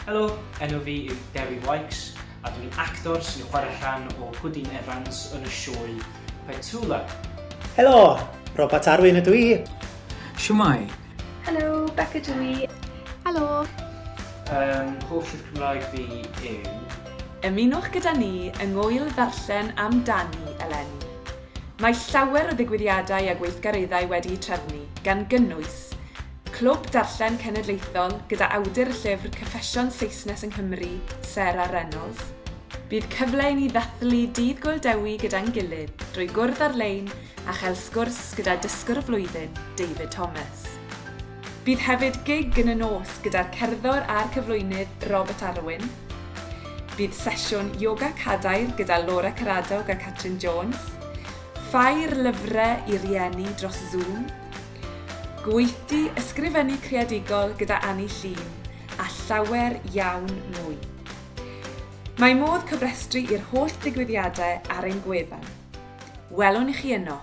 Helo, enw fi yw Dewi Wykes a dwi'n actor sy'n chwarae rhan o Pwdin Evans yn y sioe Petula. Helo, Robat Arwyn ydw i. Shwmae? Helo, Beca dw i. Helo. Um, hoff llyfr Cymraeg fi yw... Ymunwch gyda ni yng Ngŵyl Ddarllen Amdani eleni. Mae llawer o ddigwyddiadau a gweithgareddau wedi'u trefnu, gan gynnwys, Clwb Darllen Cenedlaethol gyda awdur y llyfr Cyffesion Saesnes yng Nghymru, Sarah Reynolds. Bydd cyfle i ni ddathlu Dydd Gŵyl Dewi gyda'n gilydd drwy gwrdd ar-lein a chael sgwrs gyda Dysgwr y Flwyddyn, David Thomas. Bydd hefyd gig yn y nos gyda'r cerddor a'r cyflwynydd Robert Arwyn. Bydd sesiwn Yoga Cadair gyda Laura Caradog a Catrin Jones. Ffair lyfrau i rieni dros Zoom. Gweithdy ysgrifennu creadigol gyda Anni Llŷn, a llawer iawn mwy. Mae modd cofrestru i'r holl ddigwyddiadau ar ein gwefan. Welwn i chi yno!